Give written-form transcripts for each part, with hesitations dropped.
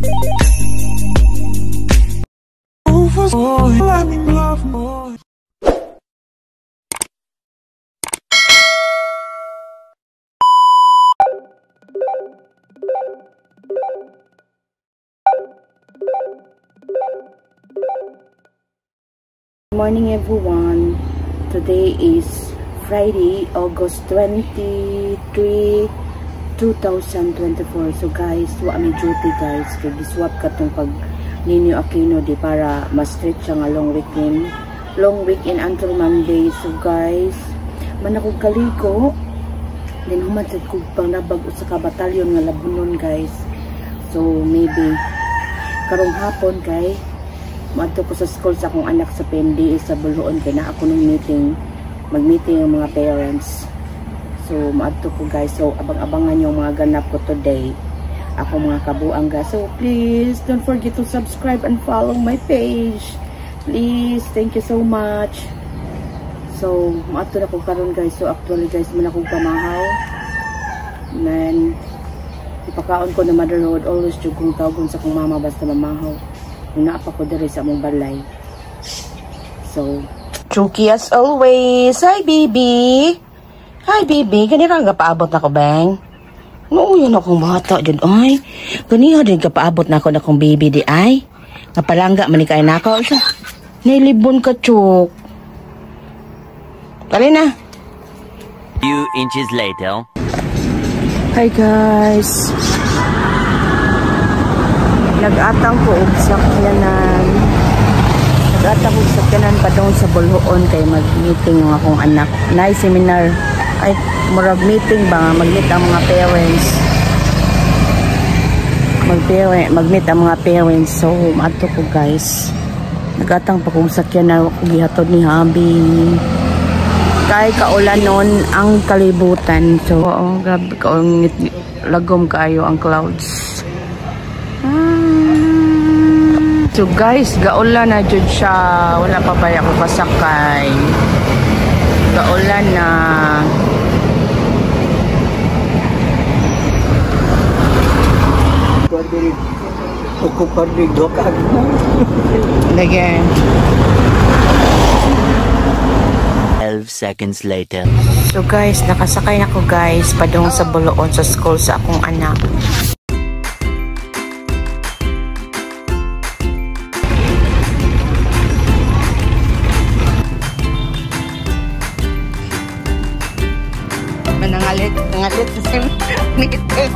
Good morning, everyone. Today is Friday, August 23, 2024. So guys, wa mi duty, guys. Kay giswap katong pag Ninoy Aquino di para ma-stretch siya nga long weekend. Long weekend until Monday. So guys, man ako kaligo. Then human sad kog pangnabag usa ka batalyon nga labunon, guys. So maybe karong hapon kay moadto ko sa school sa akong anak sa PMDA sa Boljoon kay naa ako nung meeting, mag-meeting ang mga parents. So moadto ko, guys. So abang-abangan yung mga ganap ko today. Ako mga kabuang, guys. So please don't forget to subscribe and follow my page. Please, thank you so much. So moadto na ko karon, guys. So actually, guys, man akong kamahaw. Man ipakaon ko na motherhood always jud kong tawgon sa akong mama basta mamahaw. Naa pa ko diri sa among balay. So, Chucky as always. Hi, baby. Hi, baby. Ganira nga paabot na ko, bang. No, yun akong bata dyan, ay. Ganiha din ka paabot na ako na akong baby di, ay. Nga palangga man ni kay nako. Sa, nilibon ka, Chuk. Dali na. Few inches later. Hi, guys. Nag-atang ko og sakyanan. Nag-atang og sakyanan padung sa Boljoon kay mag-meeting ang akong anak. Naay seminar. Ay, murag meeting ba nga mag-meet ang mga parents. Mag-parent, mag-meet ang mga parents. So, maadto ko, guys. Nag-atang pa kog sakyanan, ko gihatod ni hubby. Kay kaulanon ang kalibutan. So, oh, grabe kaungit, lagom kaayo ang clouds. So guys, gaulan na jud siya. Wala pa ba ako kasakay. Gaulan na. Lagi. 12 seconds later. So guys, nakasakay na ko, guys, padung sa Boljoon sa school sa akong anak. Manangalit, nangalit sa sim meeting.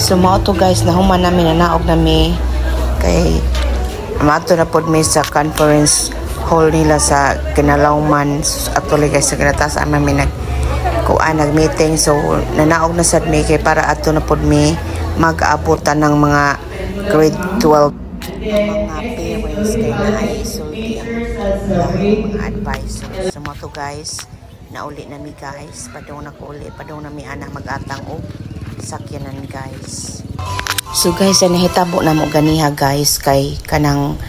So mao to, guys, nahuman nami, nanaog nami kay maadto na pod mi sa conference hall nila sa Kinalauman. Actually, guys, sa Kinataas ama mi nag kuan, nag meeting. So nanaog na sad mi kay para adto na pod mi mag-abutan ng mga grade 12 mga parents kay naay sulti ang mga advisor. So mao to, guys, nauli na mi, guys, padung na ko uli, padung na mi ana mag-atang og sakyanan, guys. So guys, ay nahitabo na mo ganiha, guys, kay kanang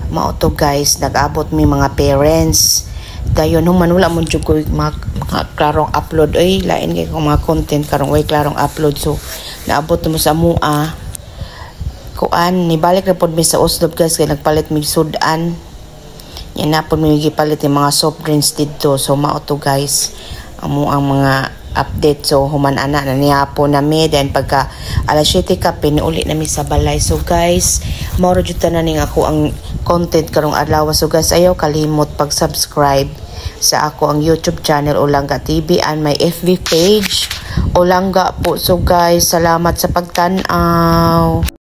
mao to, guys, nag-abot mi mga parents. Dayon human wala mo jud ko mga klarong upload oy, lain kay kung mga content karong way klarong upload. So naabot mo sa mua. Kuan, nibalik na pod mi sa Oslob, guys, kay nagpalit mi sudan. Yan na pod mi gipalit yung mga soft drinks didto. So mao to, guys, amo ang mga Update. So human ana na nihapon nami, then pagka alas 7 ka uli nami sa balay. So guys, mao ra jud tanan ning ako ang content karong adlaw. So guys, ayaw kalimot pag-subscribe sa ako ang YouTube channel, Olangga TV, and my FB page, Olangga po. So guys, salamat sa pagtan-aw.